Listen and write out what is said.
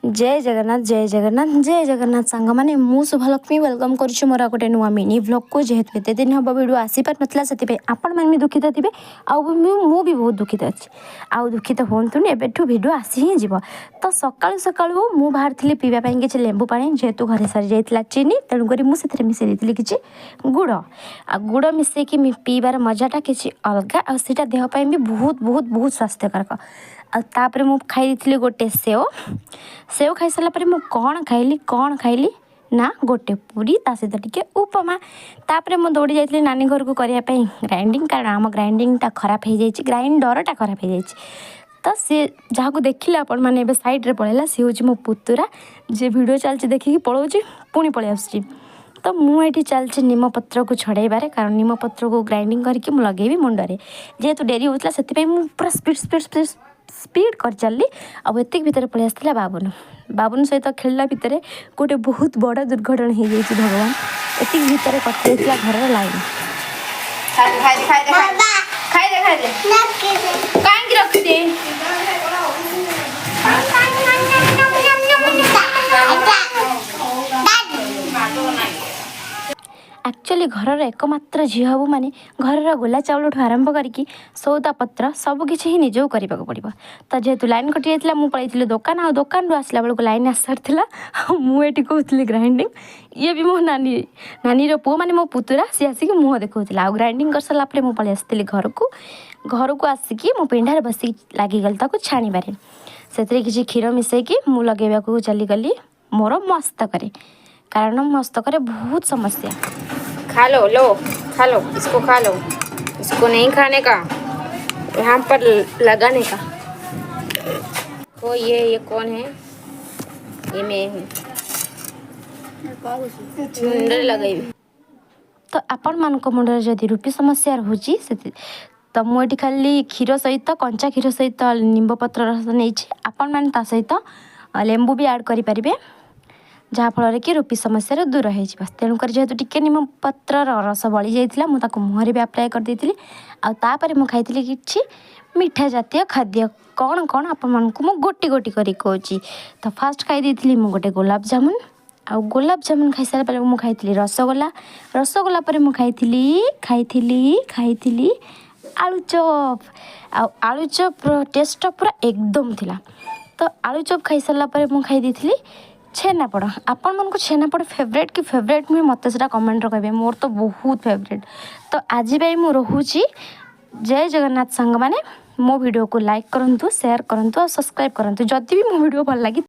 ଜୟ ଜଗନ୍ନାଥ, ଜୟ ଜଗନ୍ନାଥ, ଜୟ ଜଗନ୍ନାଥ ସାଙ୍ଗମାନେ। ମୁଁ ଶୁଭଲକ୍ଷ୍ମୀ welcome କରୁଛି ମୋର ଆଉ ଗୋଟେ ନୂଆ ମିନି ଭ୍ଲଗ୍କୁ। ଯେହେତୁ ଏତେ ଦିନ ହେବ ଭିଡ଼ିଓ ଆସିପାରିନଥିଲା, ସେଥିପାଇଁ ଆପଣମାନେ ବି ଦୁଃଖିତ ଥିବେ ଆଉ ବି ମୁଁ ବି ବହୁତ ଦୁଃଖିତ ଅଛି। ଆଉ ଦୁଃଖିତ ହୁଅନ୍ତୁନି, ଏବେଠୁ ଭିଡ଼ିଓ ଆସି ହିଁ ଯିବ। ତ ସକାଳୁ ସକାଳୁ ମୁଁ ବାହାରିଥିଲି ପିଇବା ପାଇଁ କିଛି ଲେମ୍ବୁ ପାଣି। ଯେହେତୁ ଘରେ ସରିଯାଇଥିଲା ଚିନି, ତେଣୁକରି ମୁଁ ସେଥିରେ ମିଶାଇ ଦେଇଥିଲି କିଛି ଗୁଡ଼। ଆଉ ଗୁଡ଼ ମିଶାଇକି ପିଇବାର ମଜାଟା କିଛି ଅଲଗା ଆଉ ସେଇଟା ଦେହ ପାଇଁ ବି ବହୁତ ବହୁତ ବହୁତ ସ୍ୱାସ୍ଥ୍ୟକାରକ। ଆଉ ତାପରେ ମୁଁ ଖାଇ ଦେଇଥିଲି ଗୋଟେ ସେଓ। ସେଓ ଖାଇସାରିଲା ପରେ ମୁଁ କ'ଣ ଖାଇଲି ନା ଗୋଟେ ପୁରୀ, ତା ସହିତ ଟିକେ ଉପମା। ତାପରେ ମୁଁ ଦୌଡ଼ି ଯାଇଥିଲି ନାନୀ ଘରକୁ କରିବା ପାଇଁ ଗ୍ରାଇଣ୍ଡିଙ୍ଗ, କାରଣ ଆମ ଗ୍ରାଇଣ୍ଡିଙ୍ଗଟା ଖରାପ ହେଇଯାଇଛି, ଗ୍ରାଇଣ୍ଡରଟା ଖରାପ ହେଇଯାଇଛି। ତ ସିଏ ଯାହାକୁ ଦେଖିଲେ ଆପଣମାନେ ଏବେ ସାଇଡ଼୍ରେ ପଳେଇଲା, ସିଏ ହେଉଛି ମୋ ପୁତୁରା, ଯିଏ ଭିଡ଼ିଓ ଚାଲିଛି ଦେଖିକି ପଳାଉଛି, ପୁଣି ପଳେଇ ଆସୁଛି। ତ ମୁଁ ଏଠି ଚାଲିଛି ନିମପତ୍ରକୁ ଛଡ଼େଇବାରେ, କାରଣ ନିମପତ୍ରକୁ ଗ୍ରାଇଣ୍ଡିଙ୍ଗ କରିକି ମୁଁ ଲଗେଇବି ମୁଣ୍ଡରେ। ଯେହେତୁ ଡେରି ହେଉଥିଲା, ସେଥିପାଇଁ ମୁଁ ପୁରା ସ୍ପିଡ଼ ସ୍ପିଡ଼ ସ୍ପିଡ଼ ସ୍ପିଡ଼ କରି ଚାଲିଲି। ଆଉ ଏତିକି ଭିତରେ ପଳେଇ ଆସିଥିଲା ବାବୁନ। ବାବୁନ ସହିତ ଖେଳିଲା ଭିତରେ ଗୋଟେ ବହୁତ ବଡ଼ ଦୁର୍ଘଟଣା ହେଇଯାଇଛି। ଭଗବାନ, ଏତିକି ଭିତରେ କଟିଯାଇଥିଲା ଘରର ଲାଇନ୍। ଖାଇଦେ, ଖାଇଦେ, ଖାଇଦେ, ଖାଇଦେ, ଖାଇଦେ। କାହିଁକି ରଖିଦେ? ଆକ୍ଚୁଆଲି ଘରର ଏକମାତ୍ର ଝିଅ ହେବୁ ମାନେ ଘରର ଗୋଲା ଚାଉଳଠୁ ଆରମ୍ଭ କରିକି ସଉଦା ପତ୍ର ସବୁକିଛି ହିଁ ନିଜକୁ କରିବାକୁ ପଡ଼ିବ। ତ ଯେହେତୁ ଲାଇନ୍ କଟିଯାଇଥିଲା, ମୁଁ ପଳେଇଥିଲି ଦୋକାନ। ଆଉ ଦୋକାନରୁ ଆସିଲା ବେଳକୁ ଲାଇନ୍ ଆସିସାରିଥିଲା ଆଉ ମୁଁ ଏଠି କହୁଥିଲି ଗ୍ରାଇଣ୍ଡିଙ୍ଗ। ଇଏ ବି ମୋ ନାନୀ, ନାନୀର ପୁଅ ମାନେ ମୋ ପୁତୁରା, ସିଏ ଆସିକି ମୁହଁ ଦେଖାଉଥିଲା। ଆଉ ଗ୍ରାଇଣ୍ଡିଙ୍ଗ କରିସାରିଲା ପରେ ମୁଁ ପଳେଇ ଆସିଥିଲି ଘରକୁ। ଘରକୁ ଆସିକି ମୁଁ ପିଣ୍ଡାରେ ବସିକି ଲାଗିଗଲି ତାକୁ ଛାଣିବାରେ। ସେଥିରେ କିଛି କ୍ଷୀର ମିଶାଇକି ମୁଁ ଲଗେଇବାକୁ ଚାଲିଗଲି ମୋର ମସ୍ତକରେ, କାରଣ ମସ୍ତକରେ ବହୁତ ସମସ୍ୟା। खा लो, लो, खा लो इसको, खा लो इसको। नहीं खाने का, यहाँ पर लगाने का। वो ये कौन है? ये मैं हूँ। ମୁଣ୍ଡରେ ଲଗାଇବି। ତ ଆପଣମାନଙ୍କ ମୁଣ୍ଡରେ ଯଦି ରୁପି ସମସ୍ୟା ରହୁଛି, ସେଥି ତ ମୁଁ ଏଠି ଖାଲି କ୍ଷୀର ସହିତ, କଞ୍ଚା କ୍ଷୀର ସହିତ ନିମ୍ବ ପତ୍ର ରସ ନେଇଛି। ଆପଣମାନେ ତା ସହିତ ଲେମ୍ବୁ ବି ଆଡ଼୍ କରିପାରିବେ, ଯାହାଫଳରେ କି ରୁପି ସମସ୍ୟାରୁ ଦୂର ହେଇଯିବ। ତେଣୁକରି ଯେହେତୁ ଟିକେ ନିମ୍ବ ପତ୍ରର ରସ ବଳି ଯାଇଥିଲା, ମୁଁ ତାକୁ ମୁହଁରେ ବି ଆପ୍ଲାଏ କରିଦେଇଥିଲି। ଆଉ ତାପରେ ମୁଁ ଖାଇଥିଲି କିଛି ମିଠା ଜାତୀୟ ଖାଦ୍ୟ। କ'ଣ କ'ଣ, ଆପଣମାନଙ୍କୁ ମୁଁ ଗୋଟି ଗୋଟି କରି କହୁଛି। ତ ଫାଷ୍ଟ ଖାଇ ଦେଇଥିଲି ମୁଁ ଗୋଟେ ଗୋଲାପଜାମୁନ। ଆଉ ଗୋଲାପଜାମୁନ ଖାଇସାରିଲା ପରେ ମୁଁ ଖାଇଥିଲି ରସଗୋଲା। ରସଗୋଲା ପରେ ମୁଁ ଖାଇଥିଲି ଖାଇଥିଲି ଖାଇଥିଲି ଆଳୁଚପ୍। ଆଉ ଆଳୁଚପ୍ର ଟେଷ୍ଟଟା ପୁରା ଏକଦମ ଥିଲା। ତ ଆଳୁଚପ୍ ଖାଇସାରିଲା ପରେ ମୁଁ ଖାଇ ଦେଇଥିଲି ଛେନାପୋଡ଼। ଆପଣମାନଙ୍କୁ ଛେନାପୋଡ଼ ଫେଭରେଟ୍ କି ଫେଭରେଟ୍ ନୁହେଁ, ମୋତେ ସେଇଟା କମେଣ୍ଟରେ କହିବେ। ମୋର ତ ବହୁତ ଫେଭରେଟ୍। ତ ଆଜି ପାଇଁ ମୁଁ ରହୁଛି। ଜୟ ଜଗନ୍ନାଥ ସାଙ୍ଗମାନେ। ମୋ ଭିଡ଼ିଓକୁ ଲାଇକ୍ କରନ୍ତୁ, ସେୟାର କରନ୍ତୁ ଆଉ ସବସ୍କ୍ରାଇବ୍ କରନ୍ତୁ, ଯଦି ବି ମୋ ଭିଡ଼ିଓ ଭଲ ଲାଗେ।